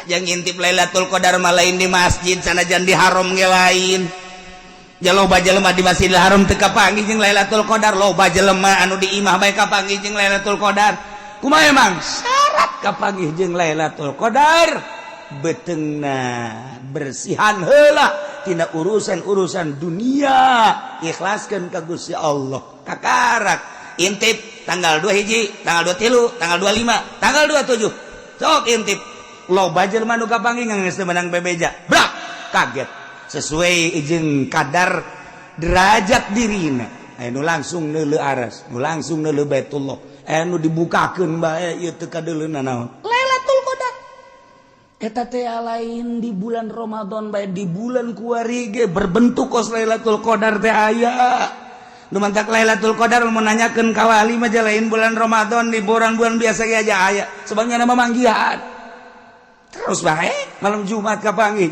Yang ngintip Lailatul Qadar mah lain di masjid, sanajan di haram ge lain. Ja loba jelema di Masjidil Haram teu kapanggih jeung Lailatul Qadar, loba jelema anu di imah bae kapanggih jeung Lailatul Qadar. Kumaha emang syarat kapanggih jeung Lailatul Qadar? Beuteungna bersihan heula tina urusan-urusan dunia, ikhlaskeun ka Gusti Allah. Kakarak intip tanggal 2 hiji, tanggal 2 tilu, tanggal 25, tanggal 27, sok intip. Loba jelema nu kapanggih geus teu meunang bebeja, brak, kaget. Sesuai jeung kadar derajat dirina, anu langsung neuleu aras, nu langsung neuleu Baitullah, anu dibukakeun bae ieu teu kadeuleuna naon Lailatul Qadar. Eta teh lain di bulan Ramadan bae, di bulan kuari ge berbentuk kos Lailatul Qadar teh aya. Nu mantak Lailatul Qadar mun nanyakeun ka wali mah lain bulan Ramadan, di bulan-bulan biasa ge aja aya, sebabnya nama manggihan terus bae malam Jumat kapanggih.